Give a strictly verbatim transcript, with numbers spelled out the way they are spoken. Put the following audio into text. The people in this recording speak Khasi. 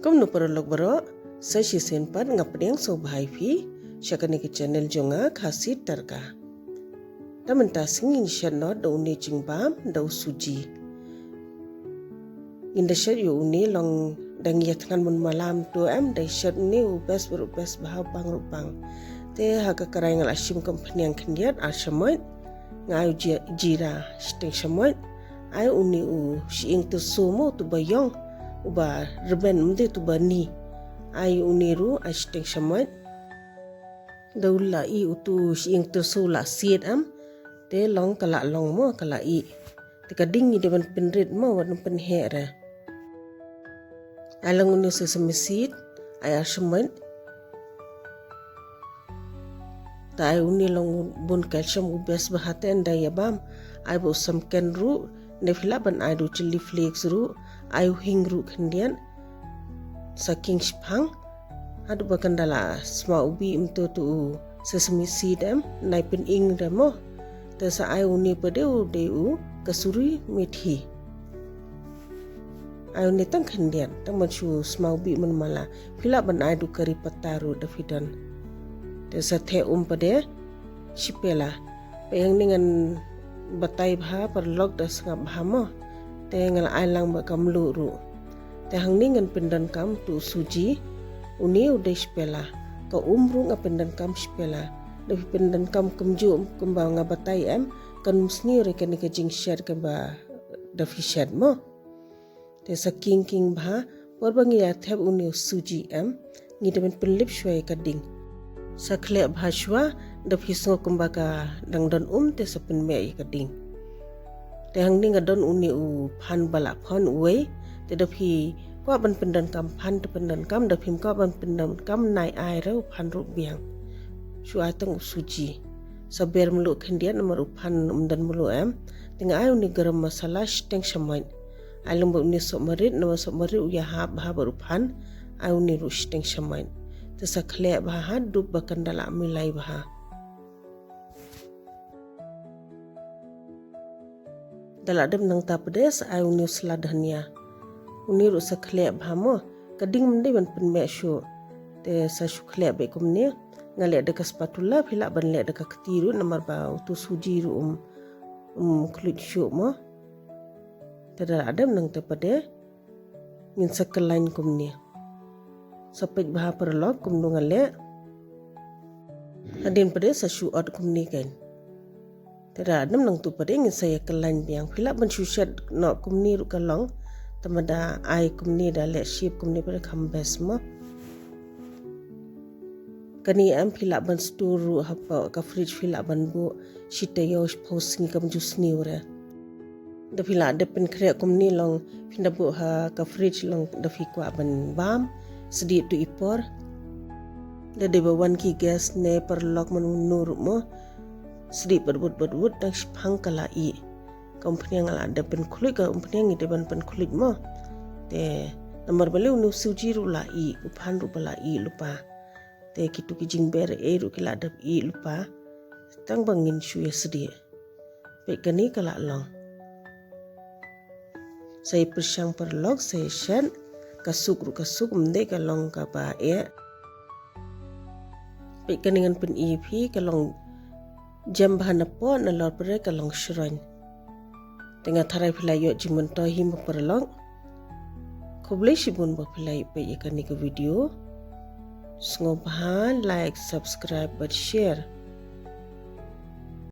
Kumno paralok baroh, sa shisien pat nga pdiang sngewbha ïa phi sha kane ka channel jong nga, Khasi Tadka. Te mynta sngi ngin shet noh da une u jingbam da u suji. Ngin da shet ïa une long dang ïa thngan mynmalam to em, da shet une u best bha, u best bha, bang ruh bang. Te ha ka karaï nga la shim ka umphniang khyndiat, ar shamoit, nga ai u ji-, jira shiteng shamoit, ai une u shyieng tyrso mo, utu ba ïong, uba rben, ym dei utu ba ni. Ai une ruh, ai shiteng shamoit. Da u la ih utu shyieng tyrso u la siat em, te long ka la long mo, ka la ih. Te ka ding ngi dei ban pynrit mo, wat nym pynheh re. Ai lang une u sesame seed, ai ar shamoit. Te ai une long u bun calcium u best bha, te ynda ïa bam, ai ba u samken ruh, ne phi lah ban ai da u chilli flakes ruh, ai u hing ruh khyndiat, sa khing shiphang. Haduh ba kan da la sma u bih mynta utu u sesame seed em, nai pyn-ing re mo. Te sa ai une pat de u dei u kasuri methi. Ai une tang khyndiat, tang ban shu sma u bih mynmalam. Phi lah ban ai da u kari patta ruh da phi don. Te sa theh um pat de shi pela. Peit hangne ngan batai bha paralok, da sngap bha mo. Te nga la ai lang bad ka mluh ruh. Te hangne ngan pyndonkam utu u suji. Une u dei shi pela. Ka um ruh nga pyndonkam shi pela. Da phi pyndonkam kumjuh kumba nga batai em, kan ym sniew re kane ka jingshet kaba da phi shet mo. Te sa khing khing bha, por ba ngi ïa thep une u suji em, ngi dei ban pynlip shuwa ïa ka ding. Sa khleh bha shuwa, da phi sngew kumba ka dang don um, te sa pynmeh ïa ka ding. Te hangne nga don une u phan ba la phong uwei, te da phi kwah ban pyndonkam phan te pyndonkam, da phim kwah ban pyndonkam nai ai re u phan ruh biang. Shu ai tang u suji. Sa ber mluh khyndiat namar u phan um don mluh em. Te nga ai une garam masala shiteng shamoit. Ai lang bad une sohmarit, namar sohmarit u ïahap bha bad u phan, ai une ruh shiteng shamoit. Te sa khleh bha haduh ba kan da la milai bha. Da la dep nangta pat de sa ai une u sla dhania. Une ruh sa khleh bha mo, ka ding ym dei ban pynmeh shuh. Te sa shu khleh beit kumne, nga leh da ka spatula, phi lah ban leh da ka kti ruh namar ba utu u suji ruh um, um khluit shuh mo. Te da la dep nangta pat de, ngin sa khlaiñ kumne. Sa peit bha paralok kumno nga leh. Hadien pat de sa shu ot kumne kein. Te da dep nangta pat de ngin sa ïa khlaiñ biang. Phi lah ban shu shet noh kumne ruh ka long. Tangba da ai kumne, da leh shape kumne pat de kham best mo. Kane em phi lah ban store ruh hapoh ka fridge, phi lah ban buh shi taïew shiphew sngi kam ju sniew re. Da phi lah dep pynkhreh kumne long, phin da buh ha ka fridge long, da phi kwah ban bam sdieh tu i por. Da dei ba wan ki guest ne paralok mano mano ruh mo, sdieh bad wut bad wut, dang shiphang ka la ih. Ka umphniang la dep pynkhluit, ka umphniang ngi dei ban pynkhluit mo. Te namar balei une u suji ruh la ih, u phan ruh ba la ih lypa. Te kitu ki jingber ei ruh ki la dep ih lypa. Tang ba ngin shu ïa sdieh. Peit kane ka la long. Sa ïa pyrshang paralok, sa ïa shet, ka suk ruh ka suk, ym dei ka long kaba eh. Peit kane ngan pyni ïa phi, ka long jem bha napoh, nalor pat de ka long shroiñ. Te nga tharai phi la ïoh jingmyntoi hi mo paralok. Khublei shibun ba phi la ïoh peit ïa kane ka video. Sngewbha like, subscribe bad share.